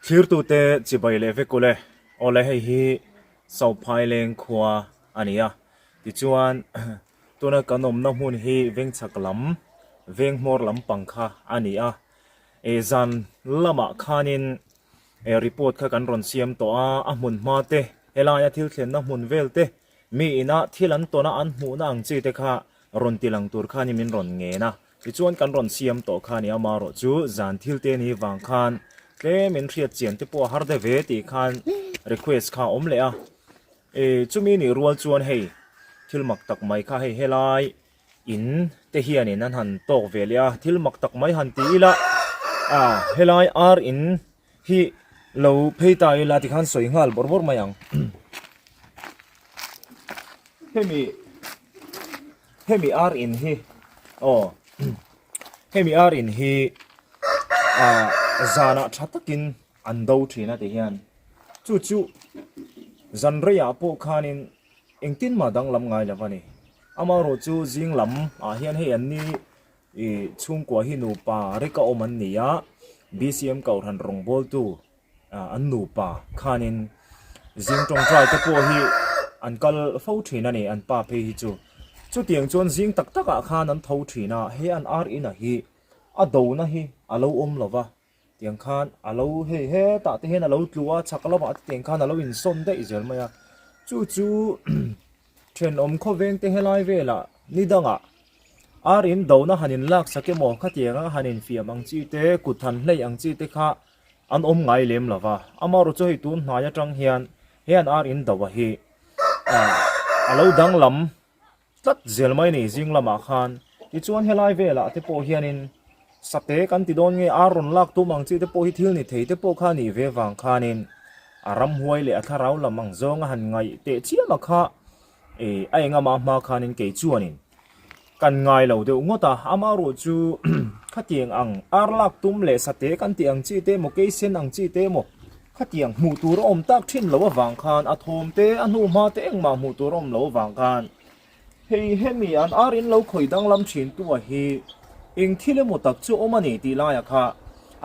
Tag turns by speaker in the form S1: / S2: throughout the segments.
S1: Thlirtute chibai leh vek ule. Awle hei hi Sauphaileng khua a ni a. Tichuan tuna kan awmna hmun hi vengchhak lam, venghmawr lampang kha a ni a. E zan lamah khanin e report kha kan rawn siam tawh a, a hmun hma te, helaia thil thlenna hmun vel te, mi ina thil an tawn a an hmuhna ang chi te kha rawn ti lang tur khanin min rawn ngen a. Tichuan kan rawn siam tawh kha ni amarawh chu zan thil te ni vang khan tlem in hriat chian te pawh a har deuh ve tih khan request kha a awm leh a. E chumi nih rual chuan hei thil mak tak mai kha hei helai in te hianin an han tawk ve leh a, thil mak tak mai han ti ila a helai ar in hi lo phei ta ila tikhan sawi nghal bawrh bawrh mai ang. Hemi Hemi ar in hi aw hemi ar in hi ah zanah tha takin an do thin a ti hian chu chu zan reiah pawh khanin engtin mah danglam ngai lo a ni. Amaherawh chu zing lam ah hian hei an ni ih chhungkua hi nupa reka awm an ni a B_C_M kohhran rawngbawltu an nupa khanin zing tawngtai te pawh hi an kal fo thin a ni an pa phei hi chu chutiang chuan zing tak tak ah khan an tho thin a he an ar inah hi a dona hi a lo awm lo va tiang khan a lo hei hetah te hian a lo tlu a chhak lamah te tiang khan a lo insawn daih zel mai a chu chu thenawm khawveng te helai velah ni dangah ar in dona han in lak sak emaw khatianga han infiam ang chi te kut han hlei ang chi te kha An awm ngai lem lo va, amaherawh chu hei tun hnai atang hian he an ar in do a hi a lo danglam tlat zel mai ni zing lamah khan. Tichuan helai velah te pawh hianin sate kan ti dawn nge ar rawn lak tum ang chi te pawh hi thil ni thei te pawh kha nih ve vang khanin a ramhuai leh a thlarau lam ang zawnga han ngaih teh chiam a kha a engama hma khanin kei chuanin kan ngai lo deuh ngawt a, amaherawh chu khatiang ang ar lak tum leh sate kan tih ang chi te emaw keisen ang chi te emaw khatiang hmuh tur a awm tak thin lo avang khan a thawm te a hnuhma te engmah hmuh tur a awm lo avang khan Hei hemi an ar in lo khawi danglam thin tu a hi eng thil emaw tak chu awm a ni tih laiah kha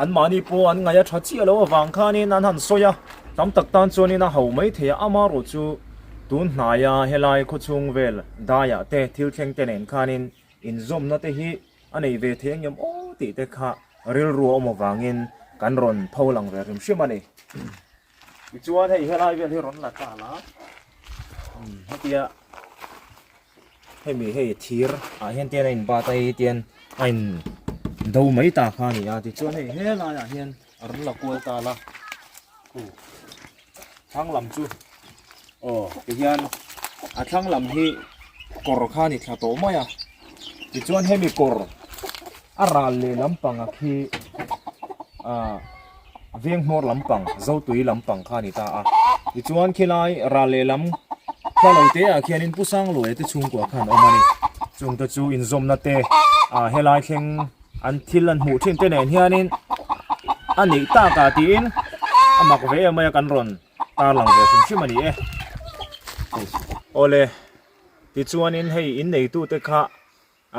S1: anmahni pawh an ngaih a tha chiah lo avang khanin an han sawi a, tam tak tan chuanin a ho mai thei a, amaherawh chu tun hnaia helai khawchhung vel daiah te thil thleng te nen khanin inzawmna te hi a nei ve thei ang em aw tih te kha rilru a awm avangin kan rawn pho lang ve hrim hrim a ni. Tichuan hei helai vel hi rawn la ta la hetia hemi hei thir ah hian tian a in bat a hei tian a in do mai ta kha a ni a tichuan hei helai ah hian a rawn la kual ta la thlang lam chu aw tihian a thlang lam hi kawr kha a ni thla tawh mai a tichuan hemi kawr a ral leh lampang a khi ah Venghmawr lampang, Zotui lampang kha a ni ta a. Tichuan khilai ral lehlam hla lo te ah khianin Pu Sangluaia te chhungkua khan awm a ni. Chungte chu inzawmna te ah helai thleng an thil an hmuh thin te nen hianin a neih tak ah tiin a mak ve em mai a kan rawn tarlang ve hrim hrim a ni e. Awle, tichuanin hei inneitute kha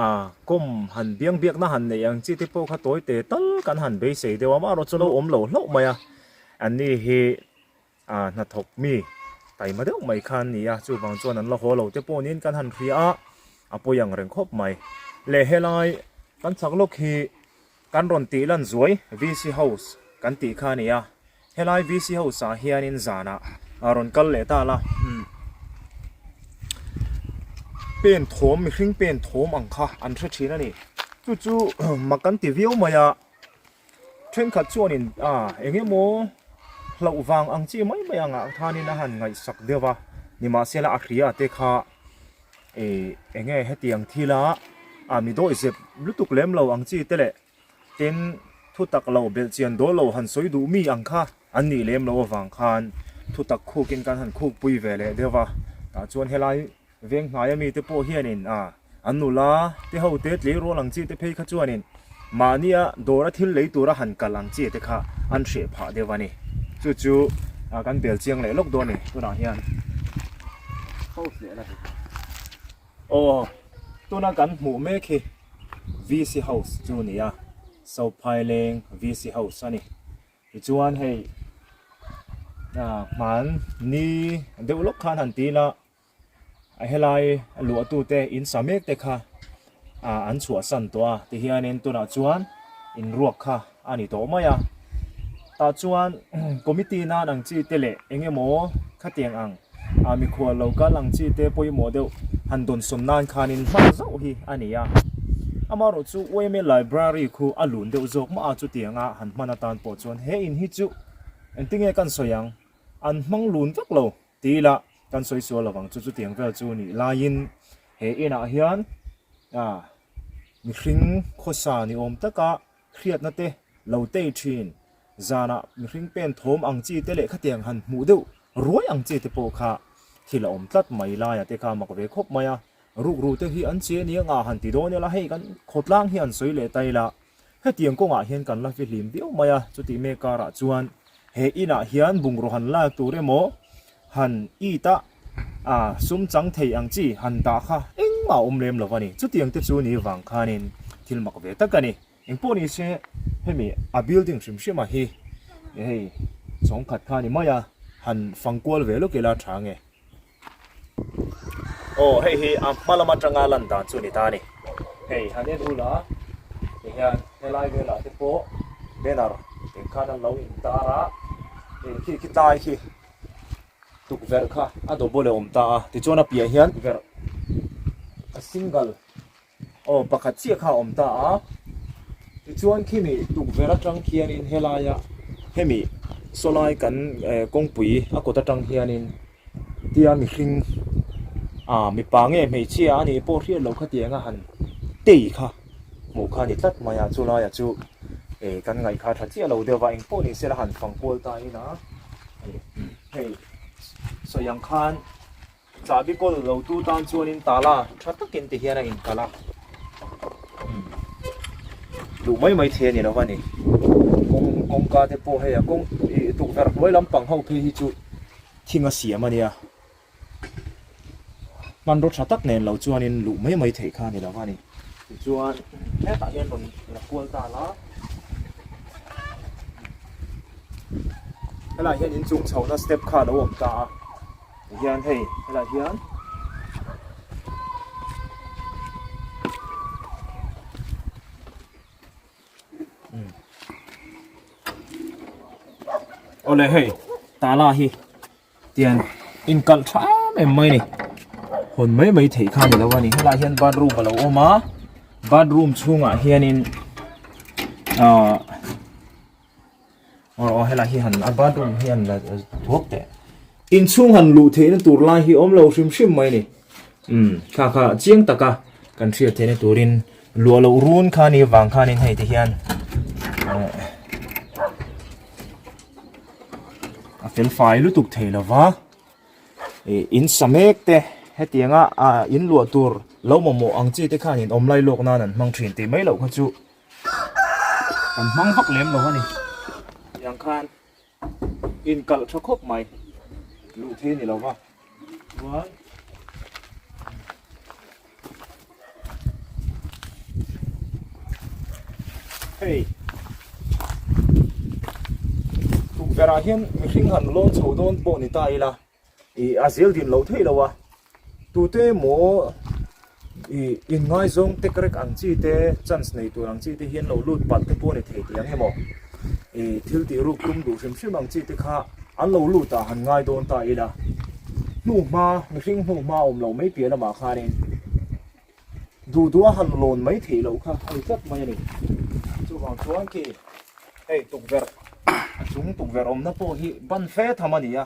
S1: A kawm han biang biakna han neih ang chi te pawh kha tawi te tal kan han beisei deuh a, amaherawh chu lo awm lo hlauh mai a, anni hi a hnathawk mi taima deuh mai kha an ni a, chuvang chuan an la haw lo te pawh niin kan han hria a, a pawi ang reng khawp mai. Leh helai kan chak lawk hi kan rawn tih lan zuai VC House kan tih kha a ni a, Helai VC house ah hianin zanah a rawn kal leh ta la umm pen thawm mihring pen thawm ang kha an hre thin a ni chu chu mak an ti viau mai a thenkhat chuanin ah eng emaw hlauh vang ang chi mai mai angah khanin a han ngaihsak deuh a nimahsela a hria te kha ih eng nge hetiang thila ah mi dawihzep lutuk lem lo ang chi te leh Tin, thu tak lo belh chian dawl lo han sawi duh mi ang kha an nih lem lo avang khan thu tak khukin kan han khukpui ve leh deuh va. Tah chuan helai veng hnaia mite pawh hianin a an nula te ho te tleirawl ang chi te phei kha chuanin mahnia dawra thil lei tura han kal ang chi te kha an hreh phah deuh a ni. Chu chu kan bel chiang leh lawk dawn a ni tunah hian. Aw, tuna kan hmuh mek hi VC House chu a ni a, Sophaileng VC House a ni. Tichuan hei Hman ni deuh lawk khan han ti ila a helai luahtute in sa mek te kha an chhuahsan tawh a tihianin tunah chuan in ruak kha a ni tawh mai a tah chuan committee nan ang chi te leh eng emaw khatiang ang ah mikhual lo kal ang chi te pawimawh deuh han dawnsawn nan khanin hman zauh hi a ni a amaherawh chu yma library khu a lun deuh zawk mah a chutianga han hman atan pawh chuan he in hi chu Engtinge kan sawi ang? An hmang lun vak lo ti ila kan sawi sual lovang chu chutiang vel chu nih laiin he inah hian ah mihring khawsa ni awm taka hriatna te lo tei thin zanah mihring pen thawm ang chi te leh khatiang han hmuh deuh ruai ang chi te pawh kha thil a awm tlat mai laia te kha mak ve khawp mai a rukru te hi an che nia ngah han ti dawn ila hei kan khawtlang hi an sawi leh ta ila. Hetiang kawngah hian kan la fihlim viau mai a, chutih mek karah chuan he inah hian bungraw han lak tur emaw han it a, ah sum chang thei ang chi han dah kha engmah a awm lem lo a ni. Chutiang te chu ni vang khanin thil mak ve tak a ni. Engpawh ni se hemi a building hrim hrim a hi hei chawngkhat kha ni mai a, han fang kual ve lawk ila tha nge. Aw hei hi a hma lam atanga lan dan chu a ni ta a ni. Hei han en ula ti hian helai velah te pawh banner eng khan an lo intar a, hei khi khi tlai khi tukverh kha a double a awm ta a, tichuan a piah hian tukverh a single Aw pakhat chiah kha a awm ta a, tichuan khimi tukverh atang khianin helaia hemi sawlai kan eh kawngpui a kawt atang hianin tia mihring ah mipa nge hmeichhia a nih pawh hriat loh khatianga han tei kha hmuh kha a ni tlat mai a, chulaiah chu eh kan ngaih kha tha chiah lo deuh va engpawh ni sela han fang kual ta in a hei sawi ang khan. Chahbi kawl lo tu tan chuanin tala tha takin ti hian a inkalh a, duh mai mai thei a ni lo a ni. Kawng kawngka te pawh hei a kawng ih tukverh hnuai lampang ho phei hi chu thing a siam a nia. Hmanraw tha tak nen lo chuanin luh mai mai theih kha a ni lo a ni. Tichuan hetah hian rawn la kual ta la. Helaiah hian inchung chhohna step kha a lo awm ta a. Hian hei helaiah hian awle hei tala hi tian inkalh tha em em mai a ni hawn mai mai theih kha a ni lo a ni helaiah hian bathroom a lo awm a bathroom chhungah hianin ahh. Aw aw helai hi han a bathroom hi han la thuak teh. Inchhung han luh theihna tur lai hi awm lo hrim hrim mai ni. Umm kha kha chiang taka kan hriat theihna turin luah loh run kha ni vang khanin hei ti hian a fel fai lutuk thei lova ih in sa mek te hetianga ah in luah tur lo mamawh ang chi te khan in awm lai lawk nan an hmang thin tih mai loh kha chu. Kan hmang vak lem lo a ni. Tiang khan inkalh tha khawp mai. Luh thei a ni lo va. Chuan hei tukverh ah hian mihring han lawn chho dawn pawh ni ta ila. Ih a zel din lo thei lo a, tute emaw ih inngaizawng tek rek ang chi te chance nei tur ang chi te hian lo lut palh te pawh a ni thei tih ang emaw ih thil tih ruk tum duh hrim hrim ang chi te kha an lo lut ah han ngai dawn ta ila hnuhma mihring hnuhma awm loh mai piah lamah khanin duh duh a han lawn mai theih loh kha a ni tlat mai a ni. Chuvang chuan khi hei tukverh a chung tukverh awmna pawh hi ban fe tham a ni a.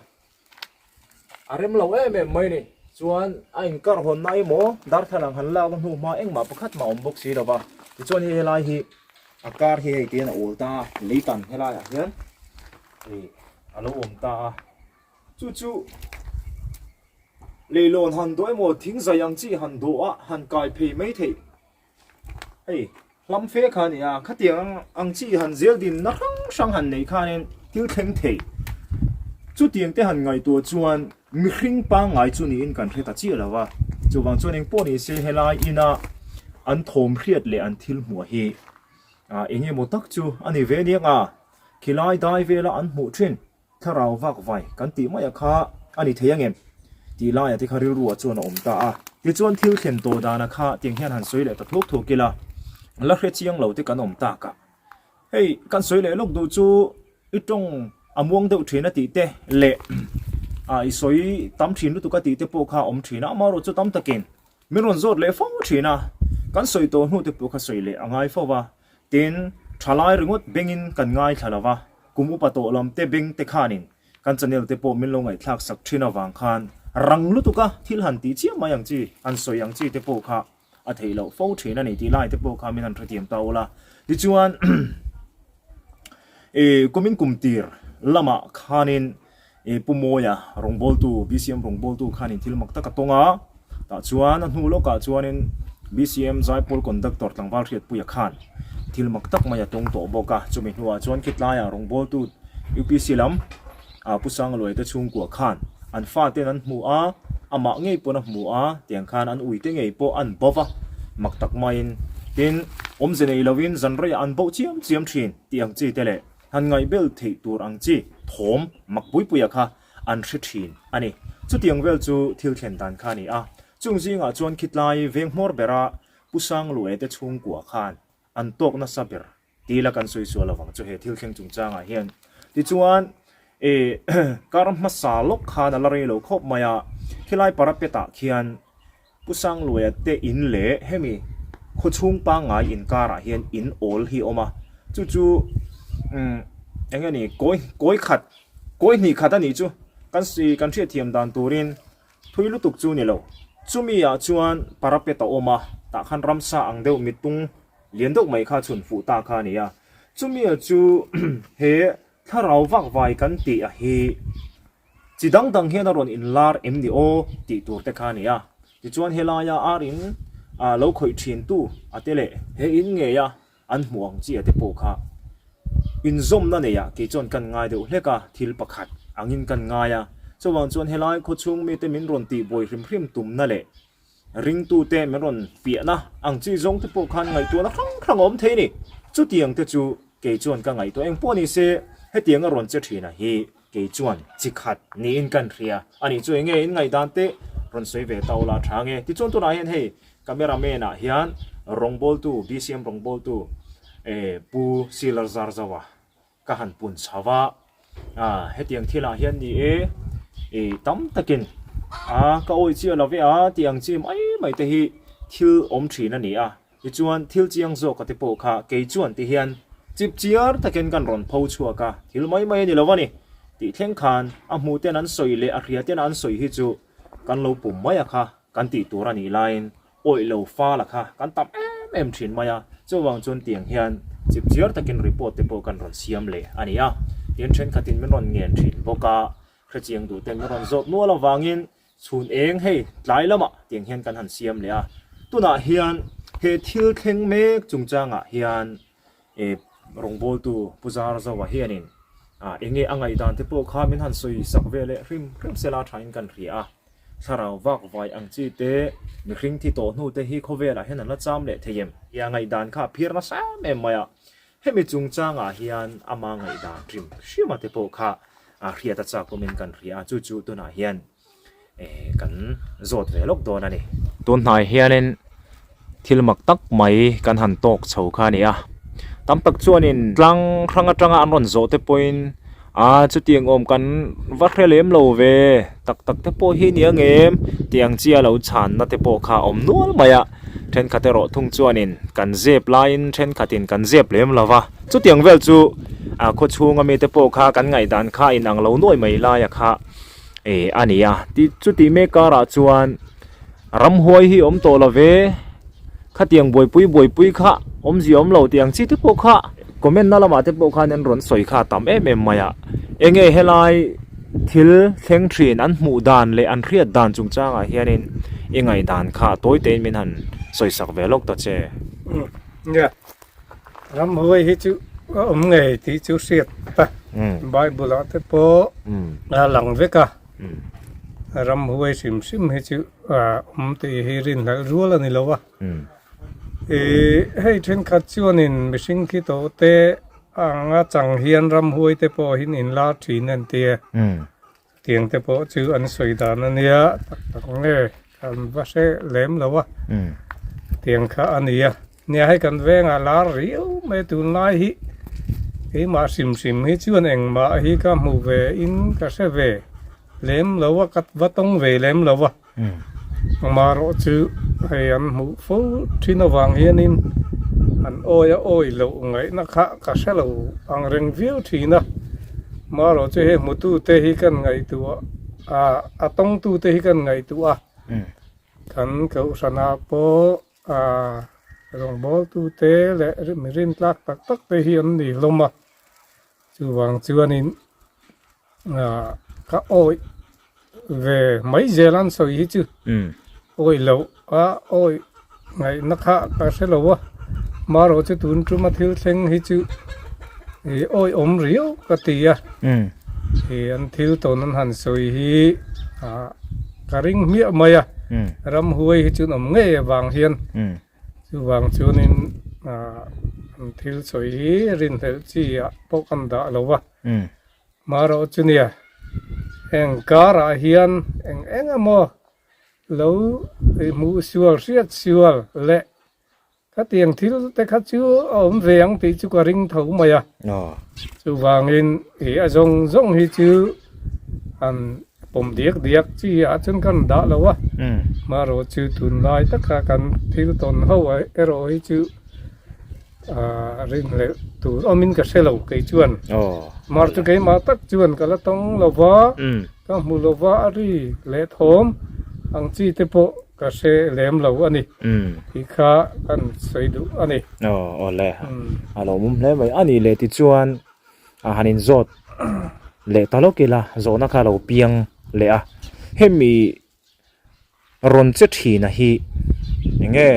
S1: A rem lo em em mai ni. Chuan a inkar hawnna emaw darthlalang han lakna hnu hma engmah pakhat mah awm bawk si lo va. Tichuan hei helai hi a kar hi hei tihian a awl ta a, leitan helaiah hian ih a lo awm ta a. Chu chu leilawn han dawh emaw thingzai ang chi han dawh a han kai phei mai theih. Hei hlam fe kha a ni a, khatiang ang chi han zel dinna hrang hrang han neih khanin thil thleng thei. Chutiang te han ngaihtuah chuan mihring pangngai chu niin kan hre ta chiah lo va, chuvang chuan engpawh ni se helai ina an thawm hriat leh an thil hmuah hi ah eng emaw tak chu a ni ve aniang a, khilai dai vela an hmuh thin. Thlarau vak vai kan tih mai a kha a ni thei angem? Tih laia te kha rilru ah chuan a awm ta a. Tichuan thil thlen tawh dana kha tiang hian han sawi leh ta thuak thuak ila, la hre chiang lo te kan awm tak a. Hei kan sawi leh lawk duh chu i tawng a muang deuh thin a tih te leh ah i sawi tam thin lutuk a tih te pawh kha a awm thin a, amaherawhchu chu tam takin min rawn zawt leh fo thin a, kan sawi tawh hnu te pawh kha sawi leh a ngai fo va. Tin, thalai ringawt bengin kan ngaithla lo va, kum upa tawh lam te beng te khanin kan channel te pawh min lo ngaihthlak sak thin avang khan rang lutuk a thil han tih chiah mai ang chi, han sawi ang chi te pawh kha a theih loh fo thin a ni tih lai te pawh kha min han hrethiam ta ula. Tichuan, ih kumin kum tir lamah khanin Ih Pu Mawia rawngbawltu, BCM rawngbawltu khanin thil mak tak a tawng a, tah chuan a hnu lawkah chuanin BCM Zaipawl Conductor tlangval Hriatpuia khan thil mak tak mai a tawng tawh bawk a, chumi hnuah chuan khitlaiah rawngbawltu UPC lam ah Pu Sangluai te chhungkua khan an faten an hmu a, amah ngei pawn a hmu a, tiang khan an uite ngei pawh an bo va, mak tak maiin tin awmze nei loin zan reiah an bo chiam chiam thin tih ang chi te leh Han ngaihbel theih tur ang chi thawm mak puipuia kha an hre thin a ni. Chutiang vel chu thil thlen dan kha a ni a. Chung zingah chuan khitlai veng hmawr bera Pu Sangluaia te chhungkua khan an tawk nasa ber tila kan sawi sual avang chu he thil thleng chungchangah hian. Tichuan e kar hmasa lawk khan a la rei lo khawp mai a, khilai parapet-ah khian Pu Sangluaia te in leh hemi khawchhung pangngai inkarah hian in awl hi a awm a, chu chu umm eng nge ni kawi kawi khat kawi hnih khat a nih chu kan si kan hriatthiam dan turin thui lutuk chu ni lo. Chumi ah chuan parapet a awm a, tah khan ramsa ang deuh mittung lian deuh mai kha chhun fuh ta kha a ni a, chumi ah chu he thlarau vak vai kan tih a hi Chi dang dang hian a rawn inlar em ni aw tih tur te kha a ni a. Tichuan helaia ar in lo khawih thin tu a te leh he in ngeia an hmuh ang chi a te pawh kha inzawmna neiah kei chuan kan ngai deuh hlek a, thil pakhat angin kan ngai a. Chuvang chuan helai khawchhung mite min rawn tihbuai hrim hrim tumna leh Ringtute min rawn piahna ang chi zawng te pawh khan ngaihtuahna hrang hrang a awm thei a ni. Chutiang te chu kei chuan ka ngaihtuah eng pawh ni se, hetiang a rawn che thin a hi kei chuan chi khat niin kan hria a nih chu enge in ngaihdan te rawn sawi ve ta ula tha nge. Tichuan tunah hian hei camera man ah hian rawngbawltu BCM rawngbawltu Pu Silar Zarzawa Ka han pun chho a, ah hetiang thilah hian ni e, ih tam takin a ka awih chiah lo ve a tih ang chi mai mai te hi thil awm thin a ni a, tichuan thil chiang zawk a te pawh kha kei chuan ti hian chip chiar takin kan rawn pho chhuak a, thil mai mai a ni lo a ni tih thleng khan a hmuh ten an sawi leh a hria ten an sawi hi chu kan lo pum mai a kha kan tih tur a nih laiin awih lo fa la kha kan tam em em thin mai a, chuvang chuan tiang hian chip chiar takin report te pawh kan rawn siam leh a ni a, tin thenkhatin min rawn ngen thin bawk a, hrechiang duh ten min rawn zawt nual avangin chhun eng hei tlai lamah tiang hian kan han siam leh a, tunah hian he thil thleng mek chungchangah hian e rawngbawltu Pu Zarzawa hianin ah enge a ngaihdan te pawh kha min han sawi sak ve leh hrim hrim sela thain kan hria a, thlarau vak vai ang chi te mihring thi tawh hnu te hi khawvelah hian an la cham leh thei em? Tia ngaihdan kha a phir nasa em em mai a, hemi chungchangah hian ama ngaihdan hrim hrima te pawh kha a hriat a chak awmin kan hria a, chu chu tunah hian eh kan zawt ve lawk dawn a ni. Tun hnai hianin thil mak tak mai kan han tawk chho kha a ni a, tam tak chuanin tlang hrang atanga an rawn zawh te pawhin ah chutiang awm kan va hre lem lo ve tak tak te pawh hi nia ngem tih ang chi a lo chhanna te pawh kha a awm nual mai a, thenkhat erawh thung chuanin kan zep laiin thenkhatin kan zep lem lo va, chutiang vel chu ah khawchhunga mite pawh kha kan ngaihdan kha inang lo nuai mai laia kha. Eh a ni a ti chuti mek karah chuan ramhuai hi awm tawh lo ve khatiang buaipui buaipui kha awmzia awm lo tih ang chi te pawh kha comment na lamah te pawh khan an rawn sawi kha a tam em em mai a enge helai thil thleng thin an hmuh dan leh an hriat dan chungchangah hianin i ngaihdan kha tawi tein min han sawi sak ve lawk ta che.
S2: Nia Ramhuai hi chu a awm ngei tih chu hriat a, Bible ah te pawh a lang vek a, Ramhuai hrim hrim hi chu a awm tih hi rinhlelh rual a ni lo a, ih hei thenkhat chuanin mihring khi tawh te. anga chang hian ramhuai te pawh hin inlar thin a ni tia. Tiang te pawh chu an sawi dan a nia, tak tak nge kan va hre lem lo a, tiang kha a ni a. Nia hei kan vengah lar riau mai tunlai hi keimah hrim hrim hi chuan engmah hi ka hmu ve in ka hre ve lem lo a, ka va tawng ve lem lo a. Amaherawh chu hei an hmuh fo thin avang hianin an awi a awi loh ngaihna kha ka hre lo ang reng viau thin a. Amaherawh chu hei hmutute hi kan ngaihtuah a, a tawngtute hi kan ngaihtuah a, kan kohhranah pawh a rawngbawltute leh mi rintlak tak tak te hi an ni hlawm a. Chuvang chuanin ka awih ve mai zel an sawi hi chu awih loh a awih ngaihna kha ka hre lo a, marawh chu tun tuma thil thleng hi chu ih awih awm riau ka ti a, ih an thil tawn an han sawi hi ah ka ring hmiah mai a, ramhuai hi chu an awm ngei avang hian. Chuvang chuanin an thil sawi hi rinhlelh chi ah pawh kan dah lo va. Marawh chu nia, heng karah hian eng eng emaw lo hmuh sual hriat sual leh khatiang thil te kha chu a awm ve ang tih chu ka ring tho mai a. Chuvangin ih a zawng zawng hi chu an pawm diak diak chi ah chuan kan dah lo a, marawh chu tunlai taka kan thil tawn ho erawh hi chu ah rinhlelh tur awmin ka hre lo kei chuan. Mar chu keimah tak chuan ka la tawng lo va, ka hmu lo va a ri leh thawm ang chi te pawh ka hre lem lo a ni tih kha kan sawi duh a ni.
S1: Aw awle a lo mum hle mai a nih leh tichuan a han inzawt leh ta lawk ila zawhna kha a lo piang leh a hemi rawn che thina hi eng nge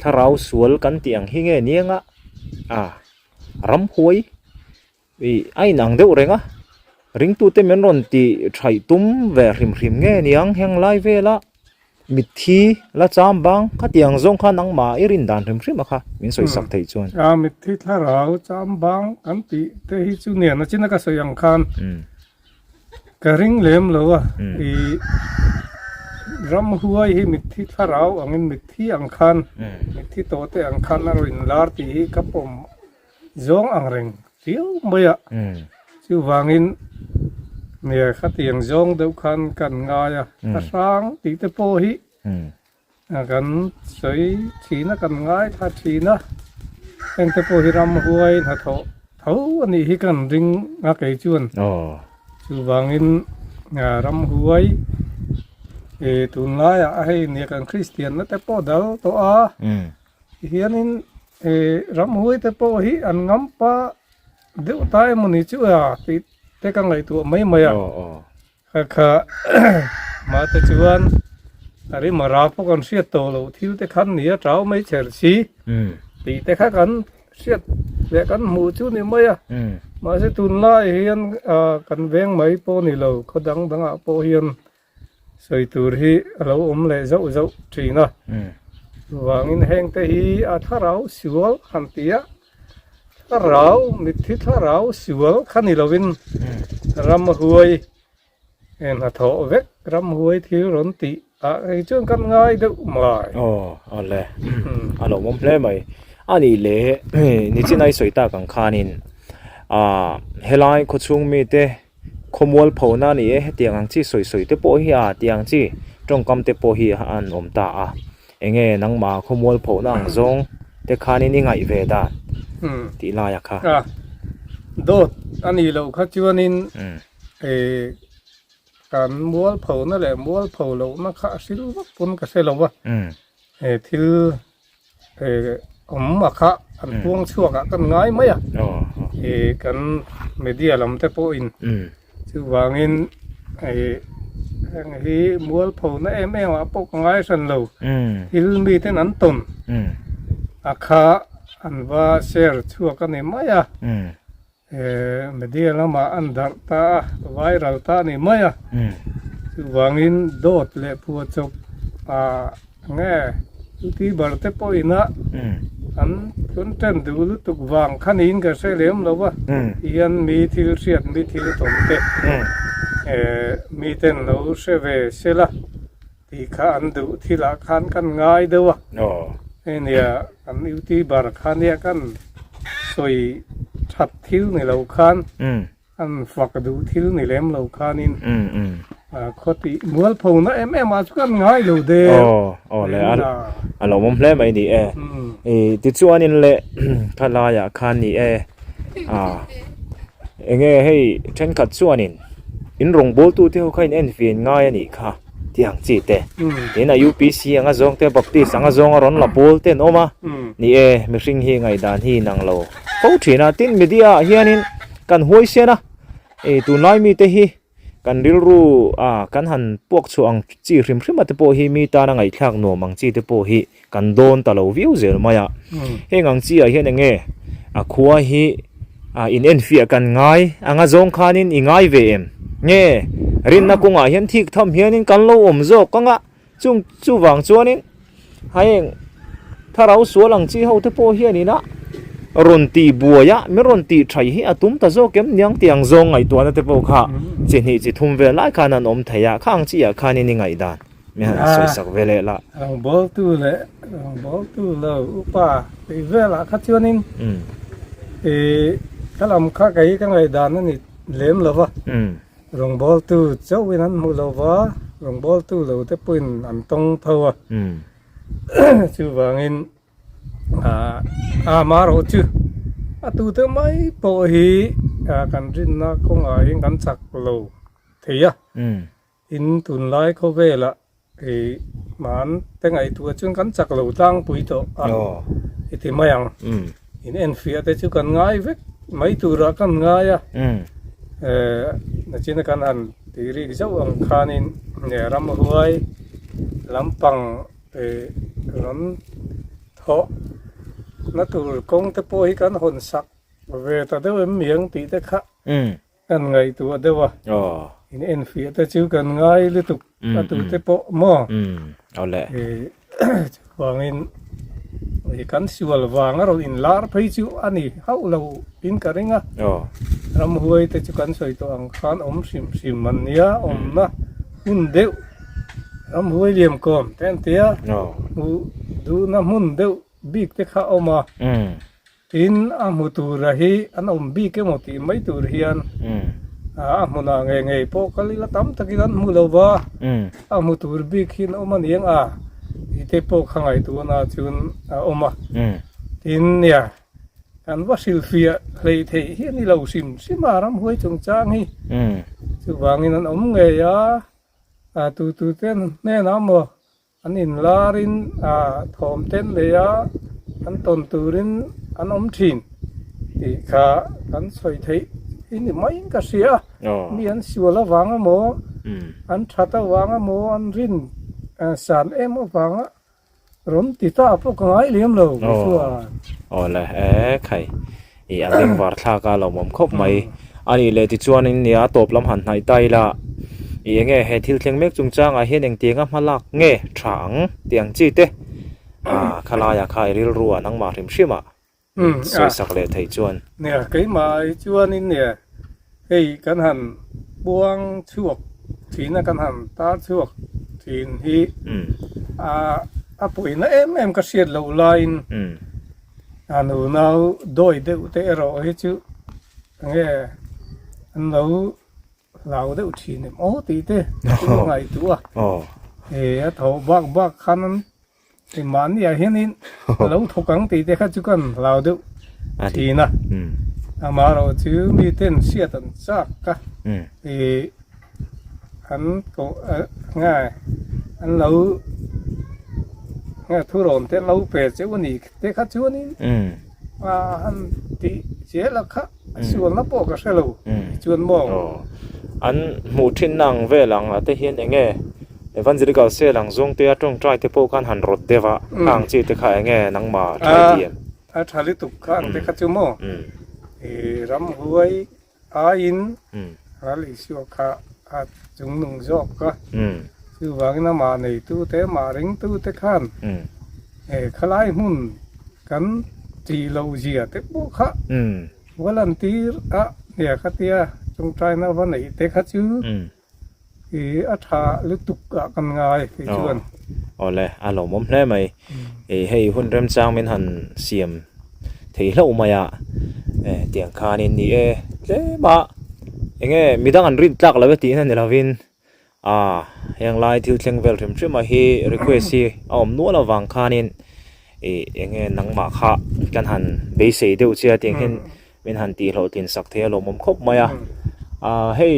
S1: thlarau sual kan tih ang hi nge niang a a ramhuai Ih a inang deuh reng a, ringtute min rawn tih thaih tum ve hrim hrim nge niang heng lai vela mitthi la cham bang khatiang zawng kha nangmah i rin dan hrim hrim a kha min sawi sak theih chuan.
S2: A mitthi thlarau cham bang kan tih te hi chu nen a chin a ka sawi ang khan ka ring lem lo a, ih ramhuai hi mitthi thlarau angin mitthi ang khan mitthi tawh te ang khan a rawn inlar tih hi ka pawm Zawng ang reng viau mai a, chuvangin nia khatiang zawng deuh khan kan ngai a, ka hrang tih te pawh hi kan sawi thin a, kan ngai thla thin a, heng te pawh hi ramhuai hnathawh tho a nih hi kan ring a kei chuan, chuvangin ramhuai tunlaiah hei nia kan Kristian na te pawh dal tawh a. Tihianin eh ramhuai te pawh hi an ngam pa deuh ta emawni chu a tih te ka ngaihtuah mai mai a. Kha kha mah te chuan a rim a ra pawh kan hriat tawh loh thil te khan ni a tau mai chher si tih te kha kan hriat leh kan hmuh chu ni mai a. Mahse tunlai hian kan veng mai pawh ni lo khaw dang dangah pawh hian Sawi tur hi a lo awm leh zauh zauh thin a, chuvangin hengte hi a thlarau sual han ti a, thlarau mitthi thlarau sual kha ni lovin ramhuai hnathawh vek ramhuai thil rawn tih ah hei chuan kan ngai deuh mai.
S1: Aw awle a lo awm hle mai a nih leh nichin a i sawi tak ang khanin ah helai khawchhung mite Khawmual phona a ni e, hetiang ang chi sawi sawi te pawh hi a tih ang chi tawngkam te pawh hi an awm ta a, enge nangmah khawmual phona ang zawng te khanin i ngaih ve dan tih laia kha.
S2: A dawt a nih loh kha chuanin kan mual phona leh mual pho lohna kha a hril vak pawn ka hre lo va, he thil awm a kha an puang chhuak ah kan ngai mai a ih kan media lam te pawhin chuvangin ih heng hi mualpho na em em ah pawh ka ngai hran lo thil mi ten an tawn a kha an va share chhuak a ni mai a. Media lamah an darh ta a, viral ta a ni mai a. Chuvangin dawt leh phuahchawp ah nge youtuber te pawhin a An content duh lutuk vang kha niin ka hre lem lo a, tihian mi thil hriat mi thil tawm te miten lo hre ve sela tih kha an duh thilah khan kan ngai deuh a, hei nia kan youtuber kha nia kan sawi that thil ni lo khan An fak duh thil ni lem lo khanin khaw tih mual pho na em em ah chu kan ngai lo der.
S1: Aw aw le a a lo awm hle mai ni e. I tichuanin le thalaiah khan ni e a enge hei thenkhat chuanin in rawngbawltu te ho kha in enfiah ngai a nih kha tih ang chi te. Tin a UPC anga zawng te Baptist anga zawng a rawn la pawl te an awm a ni e mihring hi ngaihdan hi inang lo. Fo thin a, tin media ah hianin kan huaisen a, ih tunlai mite hi kan rilru ah kan han puak chhuah ang chi hrim hrim a te pawh hi mi tana ngaihthlak nuam ang chi te pawh hi kan dawn ta lo viau zel mai a, heng ang chi ah hian eng nge a khua hi ah in enfiah kan ngai anga zawng khanin i ngai ve em? Nge rinna kawngah hian thik tham hianin kan lo awm zawk anga Chung chuvang chuanin heng thlarau sual ang chi ho te pawh hianin a rawn tih buai a, min rawn tih thai hi a tum ta zawk em niang tih ang zawng ngaihtuahna te pawh kha chi hnih chi thum vel lai khan an awm thei a, khang chi ah khanin i ngaihdan min han sawi sak ve leh lah.
S2: Rawngbawltu leh rawngbawltu lo upa tih velah kha chuanin ih ka lam kha kei ka ngaihdan a ni lem lo va. Rawngbawltu chauhin an hmu lo va, rawngbawltu lo te pawhin an tawng tho a. Chuvangin a amaherawh chu a tute mai pawh hi kan rinna kawngah hian kan chak lo thei a. Tin, tunlai khawvelah ih man te ngaihtuah chuan kan chak lo tlangpui tawh a i ti mai ang. In enfiah te chu kan ngai vek mai turah kan ngai a. Eh nachina kan han ti rik zauh ang khanin ramhuai lampang eh rawn thawh na tur kawng te pawh hi kan hawn sak ve ta deuh em miang tih te kha. Kan ngaihtuah deuh a, in enfiah te chu kan ngai lutuk a tute pawh maw? Chuvangin kan sual vang a rawn inlar phei chu a ni hauh lo in ka ring a, ramhuai te chu kan sawi tawh ang khan awm hrim hrim an nia, awmna hmun deuh ramhuai liam kawm te an tia, hmuh duhna hmun deuh bik te kha a awm a. Tin, a hmu tura hi an awm bik emaw tih mai tur hian a hmunah ngei ngei pawh kal ila tam takin an hmu lo va, a hmu tur bik hi an awm a niang a tih te pawh kha ngaihtuahna chuan a awm a. Tin, nia, kan va hrilhfiah hleih theih hi a ni lo hrim hrim a, ramhuai chungchang hi. Chuvangin an awm ngei a, a tutute hnenah maw An inlarin thawm ten leh a, an tawn turin an awm thin tih kha kan sawi theih hi ni maiin ka hria a. Mi an sual avang emaw, an that avang emaw, an rin san em avanga rawn ti ta pawh ka ngai lem lo kei chuan.
S1: Aw le, e khai, i a bengvar thlak a lawmawm khawp mai. A nih leh tichuanin nia tawp lam han hnaih ta ila, i enge he thil thleng mek chungchangah hian engtianga hma lak nge tha ang tih ang chi te ah khalaiah kha i rilru ah nangmah hrim hrim ah sawi sak leh theih chuan.
S2: Nia keimah hi chuanin nia hei kan han puang chhuak thin a kan han tar chhuak thin hi a pawina em em ka hriat loh laiin A nunau dawi deuh te erawh hi chu enge an lo hlau deuh thin em aw tih te chu a ngaihtuah a. E a tho bak bak khan an e mahni ah hianin a lo thawk ang tih te kha chu kan hlau deuh thin a. Amaherawh chu miten hriat an chak a e an koh nge an lo nge thurawn te an lo pe cheu a ni te kha chuanin a han tih zel a kha sualna pawh ka hre lo chuan maw.
S1: An hmuh thinna ang vel ang ah te hian eng nge Evangelical cell ang zawng te a tawngtai te pawh khan han rawt deuh a khang chi te kha eng nge nangmah tha i ti em?
S2: A tha lutuk kha ang te kha chu maw i ramhuai Aiin ral Isua kha a chungnung zawk a, chuvangin amah neitute, amah ringtute khan khalai hmun. Kan tih loh zia te pawh kha va lan tir a nia kha tia tawngtaina va neih te kha chu ih a tha lutuk ah kan ngai kei chuan.
S1: Awle a lawmawm hle mai. Ih hei hun remchang min han siam thei hlauh mai a tiang khanin ni e tlem a enge midang an rin tlak lo e tihna ni lovin Ah, heng lai thil thleng vel hrim hrim a hi request hi a awm nual avang khanin ih eng nge nangmah kha kan han beisei deuh che a tiang hian min han tih hlawhtlin sak thei a lawmawm khawp mai a. Ah hei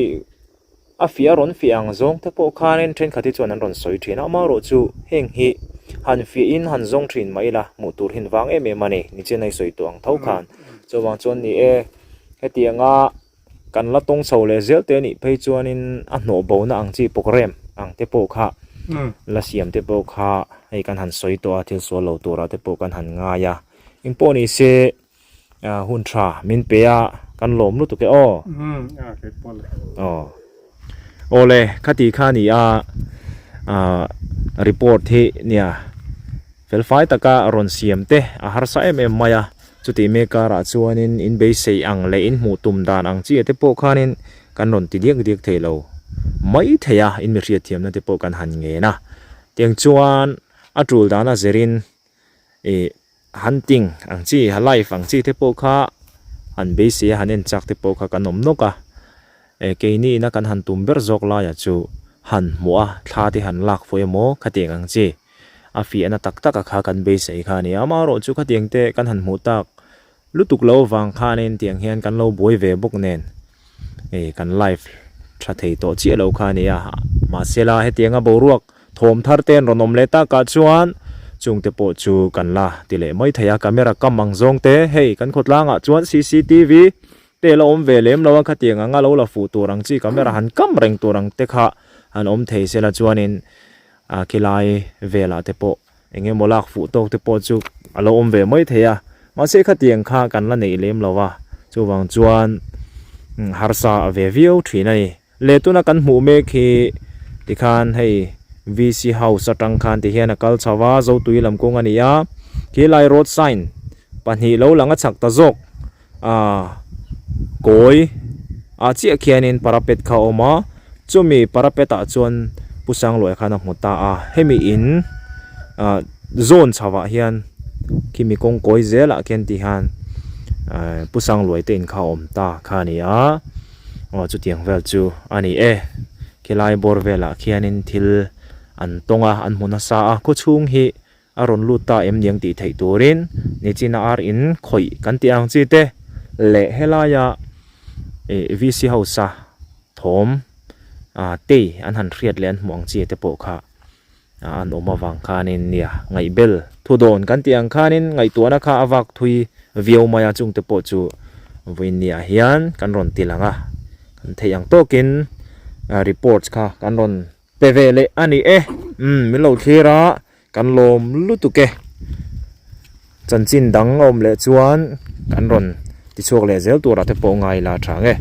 S1: a fiah rawn fiah ang zawng te pawh khanin thenkhat hi chuan an rawn sawi thin a, amaherawh chu heng hi han fiah in han zawng thin mai ila hmuh tur hin vang em em a ni, nichina i sawi tawh ang tho khan. Chuvang chuan ni e, hetianga Kan la tawng chho leh zel te anih phei chuanin a hnawh bona ang chi program ang te pawh kha la siam te pawh kha hei kan han sawi tawh a thil sual lo turah te pawh kan han ngai a engpawh ni se hun tha min pe a kan lawm lutuk e aw aw awle khati kha ni a report hi nia fel fai taka rawn siam te a harsa em em mai a. Chutih mek karah chuanin in beisei ang leh in hmuh tum dan ang chiah te pawh khanin kan rawn ti diak diak thei lo mai thei a, in mi hriatthiamna te pawh kan han ngen a. Tiang chuan a tul dana zirin ih hunting ang chi, life ang chi te pawh kha han beisei a, han en chak te pawh kha kan awm nawk a. Eh keini ina kan han tum ber zawk laia chu han hmuh a, thla te han lak fuh emaw khatiang ang chi. A fiahna tak tak a kha kan beisei kha a ni a, amaherawh chu khatiang te kan han hmuh tak lutuk lo avang khanin tiang hian kan lo buai ve bawk nen eh kan live tha thei tawh chiah lo kha a ni a, mahsela hetianga boruak thawm thar te an rawn awm leh takah chuan chungte pawh chu kan la ti leh mai thei a, camera kam ang zawng te hei kan khawtlangah chuan cctv te la awm ve lem lo a, khatiang anga lo la fuh tur ang chi camera han kam reng tur ang te kha han awm thei sela chuanin a khilai velah te pawh eng emaw lak fuh tawk te pawh chu a lo awm ve mai thei a mahse khatiang kha kan la neih lem lo va chuvang chuan harsa a ve viau thin a ni leh tuna kan hmuh mek hi tikhan hei V C house atang khan ti hian a kal chho a zotui lam kawng a ni a khilai road sign pahnih lo lang a chak ta zawk ah kawi ah chiah khianin parapet kha a awm a chumi parapet ah chuan pu Sangluaia khan a hmu ta a hemi in ah zawn chho ah hian khimi kawng kawi zelah khian ti hian ah pu Sangluaia te in kha a awm ta kha a ni a aw chutiang vel chu a ni e khilai bawr velah khianin thil an tawng a an hmu nasa a khawchhung hi. A rawn lut ta em niang tih theih turin nichina ar in khawih kan tih ang chi te leh helaia ih VC house a thawm ah tei an han hriat leh an hmuh ang chi te pawh kha an awm avang khanin nia ngaihbel thu dawn kan tih ang khanin ngaihtuahna kha a vak thui viau mai a chung te pawh chu vawiin niah hian kan rawn ti lang a kan theih ang tawkin reports kha kan rawn Pe ve leh a ni e. Umm min lo thlir a, kan lawm lutuk e. Chanchin dang a awm leh chuan kan rawn tichhuak leh zel turah te pawh ngai la tha nge.